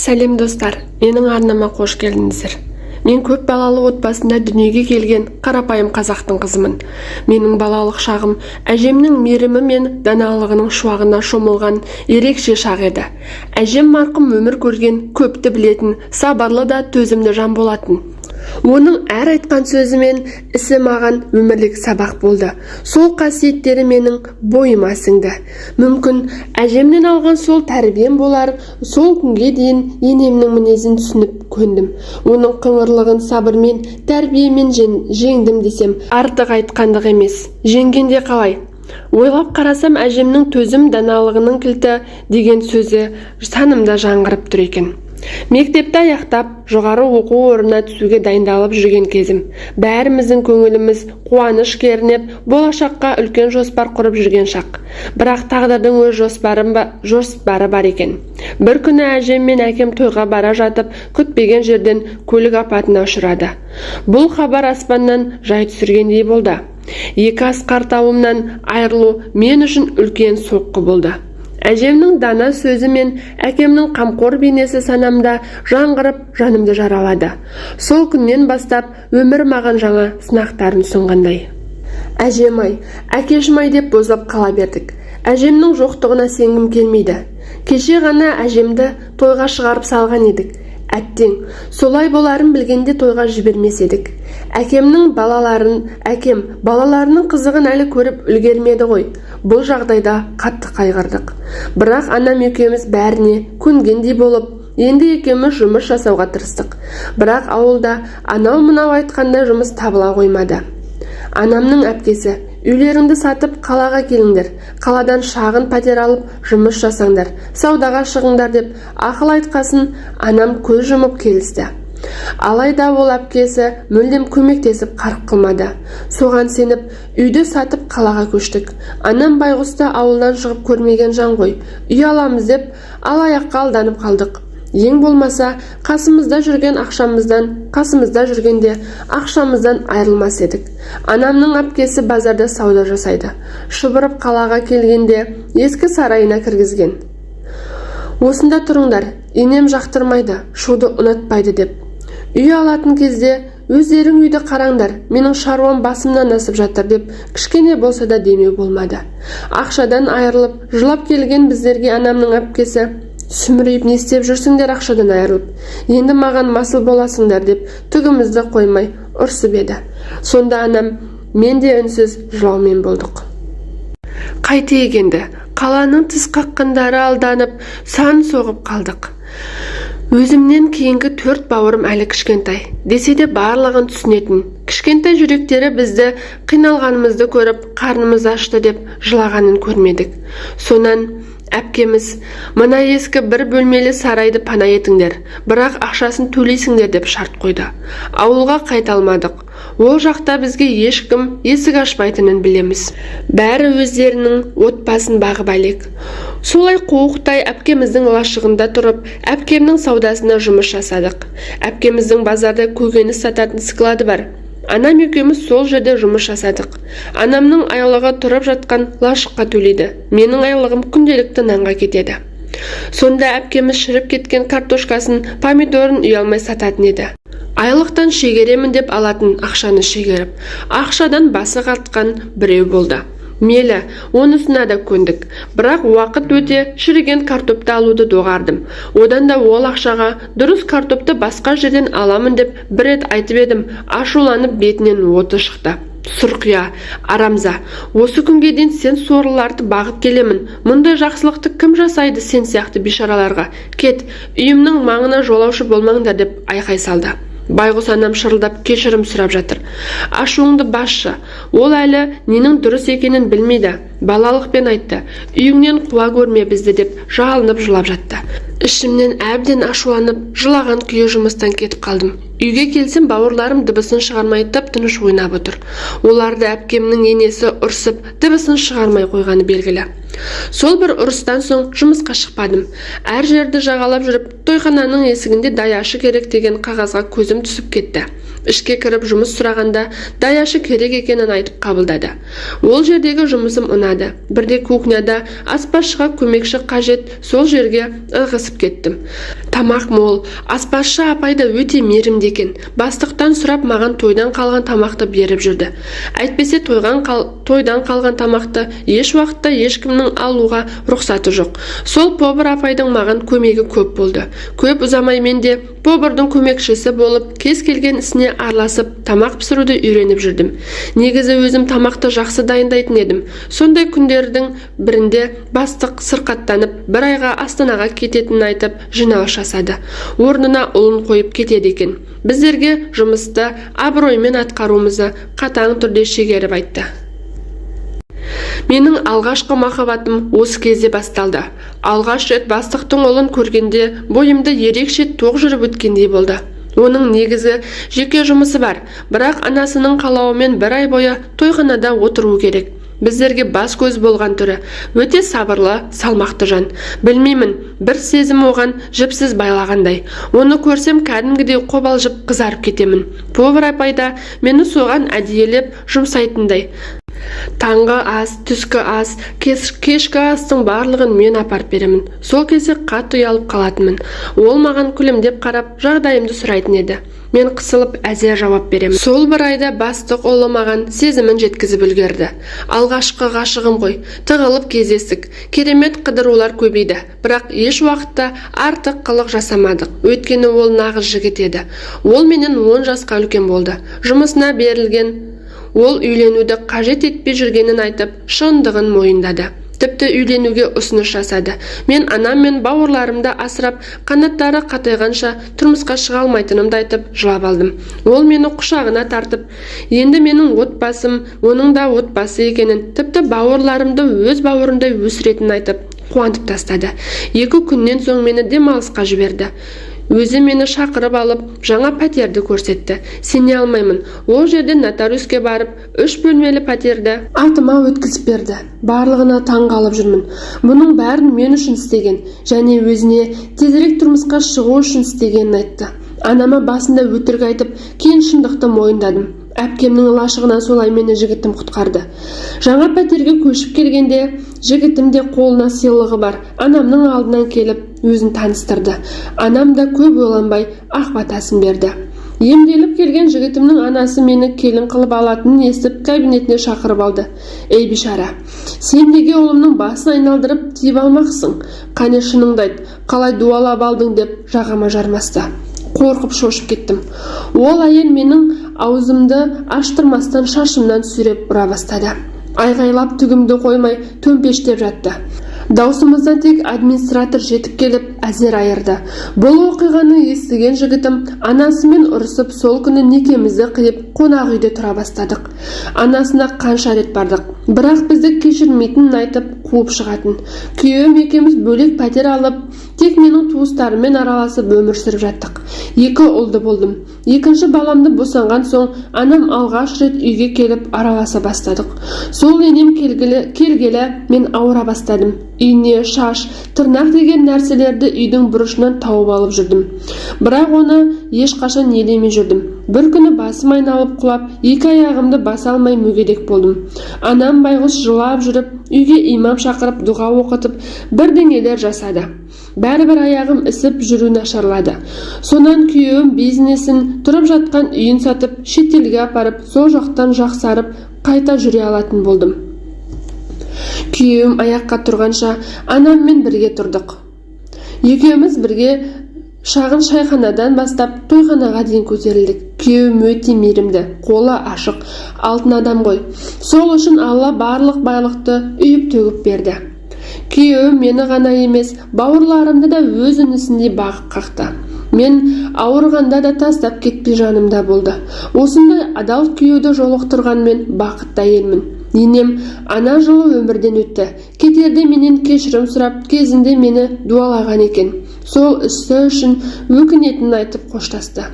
Сәлем, достар! Менің арнама қош келдіңіздер! Мен көп балалы отбасында дүниеге келген қарапайым қазақтың қызымын. Менің балалық шағым әжемнің мейірімі мен даналығының шуағына шомылған ерекше шақ еді. Әжем марқұм өмір көрген, көпті білетін, сабырлы да төзімді жан болатын. Оның әр айтқан сөзі мен ісі маған өмірлік сабақ болды. Сол қасиеттері менің бойыма сіңді. Мүмкін, әжемнен алған сол тәрбием болар, сол күнге дейін енемнің мінезін түсініп көндім. Оның қыңырлығын сабырмен, тәрбиемен жеңдім десем, артық айтқандық емес. Жеңгенде қалай? Ойлап қарасам, әжемнің «Төзім — даналығының кілті» деген сөзі санымда жаңғырып тұр екен. Мектепті аяқтап, жоғары оқу орнына түсуге дайындалып жүрген кезім. Бәріміздің көңіліміз қуаныш кернеп, болашаққа үлкен жоспар құрып жүрген шақ. Бірақ тағдырдың өз жоспары бар екен. Бір күні әжем мен әкем тойға бара жатып, күтпеген жерден көлік апатына ұшырады. Бұл хабар аспаннан жай түсіргендей болды. Екі асқар тауымнан айырылу мен үшін үлкен соққы болды. Әжемнің дана сөзі мен әкемнің қамқор бейнесі санамда жаңғырып, жанымды жаралады. Сол күннен бастап өмір маған жаңа сынақтарын ұсынғандай. Әжем ай, әкешім ай деп боздап қала бердік. Әжемнің жоқтығына сенгім келмейді. Кеше ғана әжемді тойға шығарып салған едік. Әттең, солай боларын білгенде тойға жібермес едік. Әкемнің балаларын, әкем балаларының қызығын әлі көріп үлгермеді ғой. Бұл жағдайда қатты қайғырдық. Бірақ анам екеуміз бәріне көнгендей болып, енді екеуміз жұмыс жасауға тырыстық. Бірақ ауылда анау мынау айтқандай жұмыс табыла қоймады. Анамның әпкесі: «Үйлеріңді сатып, қалаға келіңдер, қаладан шағын пәтер алып, жұмыс жасаңдар, саудаға шығыңдар», — деп ақыл айтқасын, анам көз жұмып келісті. Алайда ол әпкесі мүлдем көмектесіп қарық қылмады. Соған сеніп, үйді сатып, қалаға көштік. Анам байғұс та ауылдан шығып көрмеген жан ғой. Үй аламыз деп алаяққа алданып қалдық. Ең болмаса қасымызда жүргенде ақшамыздан айырылмас едік. Анамның әпкесі базарда сауда жасайды. Шұбырып қалаға келгенде ескі сарайына кіргізген. «Осында тұрыңдар, енем жақтырмайды, шуды ұнатпайды», — деп. Үй алатын кезде «Өздерің үйді қараңдар, менің шаруам басымнан асып жатыр», — деп кішкене болса да демеу болмады. Ақшадан айырылып, жылап келген біздерге анамның әпкесі: «Сүмірейіп не істеп жүрсіңдер ақшадан айырылып? Енді маған масыл боласыңдар», — деп түгімізді қоймай ұрсып еді. Сонда анам мен де үнсіз жылаумен болдық. Қайтейік енді, қаланың тіс қаққандары алданып, сан соғып қалдық. Өзімнен кейінгі төрт бауырым әлі кішкентай десе де, барлығын түсінетін кішкентай жүректері бізді қиналғанымызды көріп, қарнымыз ашты деп жылағанын көрмедік. Сонан әпкеміз: «Мына ескі бір бөлмелі сарайды пана етіңдер, бірақ ақшасын төлейсіңдер», — деп шарт қойды. Ауылға қайта алмадық. Ол жақта бізге ешкім есік ашпайтынын білеміз. Бәрі өздерінің отбасын бағып әлек. Солай қуықтай әпкеміздің лашығында тұрып, әпкемнің саудасына жұмыс жасадық. Әпкеміздің базарда көкөніс сататын склады бар. Анам екеуміз сол жерде жұмыс жасадық. Анамның айлығы тұрып жатқан лашыққа төлейді, менің айлығым күнделікті нанға кетеді. Сонда әпкеміз шіріп кеткен картошкасын, помидорын ұялмай сататын еді. Айлықтан шегеремін деп алатын ақшаны шегеріп, ақшадан басы қатқан біреу болды. Мейлі, онысына да көндік. Бірақ уақыт өте шіріген картопты алуды доғардым. Одан да ол ақшаға дұрыс картопты басқа жерден аламын деп бір рет айтып едім, ашуланып бетінен оты шықты: «Сұрқия, арамза, осы күнге дейін сен сорлыларды бағып келемін. Мұндай жақсылықты кім жасайды сен сияқты бейшараларға? Кет, үйімнің маңына жолаушы болмаңдар!» — деп айқай салды. Байғұс анам шырылдап кешірім сұрап жатыр: «Ашуыңды басшы, ол әлі ненің дұрыс екенін білмейді, балалықпен айтты, үйіңнен қуа көрме бізді», — деп жалынып жылап жатты. Ішімнен әбден ашуланып, жылаған күйі жұмыстан кетіп қалдым. Үйге келсем, бауырларым дыбысын шығармай тып-тыныш ойнап отыр. Оларды әпкемнің енесі ұрсып, дыбысын шығармай қойғаны белгілі. Сол бір ұрыстан соң жұмысқа шықпадым. Әр жерді жағалап жүріп, тойхананың есігінде «Даяшы керек» деген қағазға көзім түсіп кетті. Ішке кіріп жұмыс сұрағанда, даяшы керек екенін айтып қабылдады. Ол жердегі жұмысым ұнады. Бірде кухняда аспазшыға көмекші қажет, сол жерге ығысып кеттім. Тамақ мол, аспазшы апай да өте мейірімді екен. Бастықтан сұрап, маған тойдан қалған тамақты беріп жүрді. Әйтпесе тойдан қалған тамақты еш уақытта ешкімнің алуға рұқсаты жоқ. Сол повар апайдың маған көмегі көп болды. Көп ұзамай мен де повардың көмекшісі болып, кез келген ісіне араласып, тамақ пісіруді үйреніп жүрдім. Негізі өзім тамақты жақсы дайындайтын едім. Сондай күндердің бірінде бастық сырқаттанып, бір айға Астанаға кететінін айтып, жиналыс жасады. Орнына ұлын қойып кетеді екен. Біздерге жұмысты абыроймен атқаруымызды қатаң түрде шегеріп айтты. Менің алғашқы махаббатым осы кезде басталды. Алғаш рет бастықтың ұлын көргенде, бойымды ерекше тоқ жүріп өткендей болды. Оның негізі жеке жұмысы бар, бірақ анасының қалауымен бір ай бойы тойханада отыруы керек. Біздерге бас көз болған түрі. Өте сабырлы, салмақты жан. Білмеймін, бір сезім оған жіпсіз байлағандай. Оны көрсем, кәдімгідей қобалжып, қызарып кетемін. Повар апай да мені соған әдейілеп жұмсайтындай. Таңғы ас, түскі ас, кешкі астың барлығын мен апарып беремін. Сол кезде қатты ұялып қалатынмын. Ол маған күлімдеп қарап, жағдайымды сұрайтын еді. Мен қысылып, әзер жауап беремін. Сол бір айда бастық ұлы маған сезімін жеткізіп үлгерді. Алғашқы ғашығым ғой. Тығылып кездестік. Керемет қыдырулар көбейді, бірақ еш уақытта артық қылық жасамадық, өйткені ол нағыз жігіт еді. Ол менен 10 жасқа үлкен болды. Жұмысына берілген ол үйленуді қажет етпей жүргенін айтып, шындығын мойындады. Тіпті үйленуге ұсыныс жасады. Мен анам мен бауырларымды асырап, қанаттары қатайғанша тұрмысқа шыға алмайтынымды айтып, жылап алдым. Ол мені құшағына тартып, енді менің отбасым оның да отбасы екенін, тіпті бауырларымды өз бауырындай өсіретінін айтып, қуантып тастады. 2 күннен соң мені демалысқа жіберді. Өзі мені шақырып алып, жаңа пәтерді көрсетті. Сене алмаймын, ол жерден нотариуске барып, үш бөлмелі пәтерді атыма өткізіп берді. Барлығына таң қалып жүрмін. Бұның бәрін мен үшін істеген және өзіне тезірек тұрмысқа шығу үшін істегенін айтты. Анама басында өтірік айтып, кейін шындықты мойындадым. Әпкемнің лашығынан солай мені жігітім құтқарды. Жаңа пәтерге көшіп келгенде, жігітім де қолына сыйлығы бар анамның алдынан келіп, өзін таныстырды. Анам да көп ойланбай, ақ батасын берді. Емделіп келген жігітімнің анасы мені келін қылып алатынын естіп, кабинетіне шақырып алды. «Ей, бишара, сен неге ұлымның басын айналдырып, тиіп алмақсың? Қане, шыныңды айт, қалай дуалап алдың?» – деп жағама жармасты. Қорқып, шошып кеттім. Ол әйел менің аузымды аштырмастан шашымнан сүйреп ұра бастады. Айғайлап түгімді қоймай, төмпештеп жатты. Даусымыздан тек администратор жетіп келіп, әзер айырды. Бұл оқиғаны естіген жігітім анасымен ұрысып, сол күні некемізді қиып, қонақ үйде тұра бастадық. Анасына қанша рет бардық, бірақ бізді кешірмейтінін айтып, қуып шығатын. Күйеуім екеуміз бөлек пәтер алып, тек менің туыстарыммен араласып, өмір сүріп жаттық. Екі ұлды болдым. Екінші баламды босанған соң, анам алғаш рет үйге келіп, араласа бастадық. Сол енем келгелі мен ауыра бастадым. Ине, шаш, тырнақ деген нәрселерді үйдің бұрышынан тауып алып жүрдім, бірақ оны ешқашан елемей жүрдім. Бір күні басым айналып құлап, екі аяғымды баса алмай, мүгедек болдым. Анам байғұс жылап жүріп, үйге имам шақырып, дұға оқытып, бірдеңелер жасады. Бәрібір аяғым ісіп, жүру нашарлады. Сонан күйеуім бизнесін, тұрып жатқан үйін сатып, шетелге апарып, сол жақтан жақсарып, қайта жүре алатын болдым. Күйеуім аяққа тұрғанша анаммен бірге тұрдық. Екеуміз бірге шағын шайханадан бастап, тойханаға дейін көтерілдік. Күйеуім өте мейірімді, қолы ашық, алтын адам ғой. Сол үшін Алла барлық байлықты үйіп төгіп берді. Күйеуім мені ғана емес, бауырларымды да өз інісіндей бағып қақты. Мен ауырғанда да тастап кетпей, жанымда болды. Осындай адал күйеуді жолықтырған мен бақытты әйелмін. Енем ана жылы өмірден өтті. Кетерде менен кешірім сұрап, кезінде мені дуалаған екен, сол ісі үшін өкінетінін айтып қоштасты.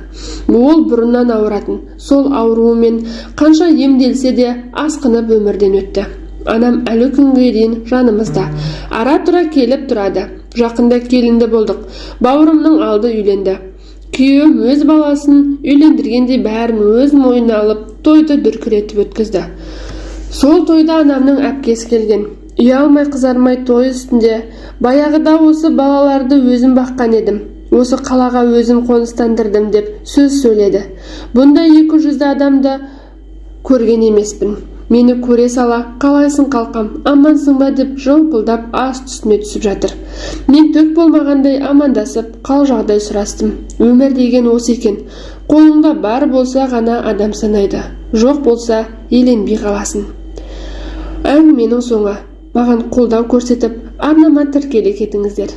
Ол бұрыннан ауыратын. Сол ауруымен қанша емделсе де, асқынып өмірден өтті. Анам әлі күнге дейін жанымызда, ара тұра келіп тұрады. Жақында келінді болдық. Бауырымның алды үйленді. Күйеуім Күйеуім өз баласын үйлендіргендей бәрін өз мойнына алып, тойды дүркіретіп өткізді. Сол тойда анамның әпкесі келген. Ұялмай қызармай той үстінде: «Баяғыда осы балаларды өзім баққан едім, осы қалаға өзім қоныстандырдым», – деп сөз сөйледі. Бұндай екі жүзді адамды көрген емеспін. Мені көре сала: «Қалайсың, қалқам, амансың ба?» – деп жылпылдап аст үстіме түсіп жатыр. Мен түк болмағандай амандасып, қал жағдай сұрастым. Өмір деген осы екен: қолыңда бар болса ғана адам санайды, жоқ болса еленбей қаласың. Әңгіменің соңы: маған қолдау көрсетіп, арнама тіркеле кетіңіздер.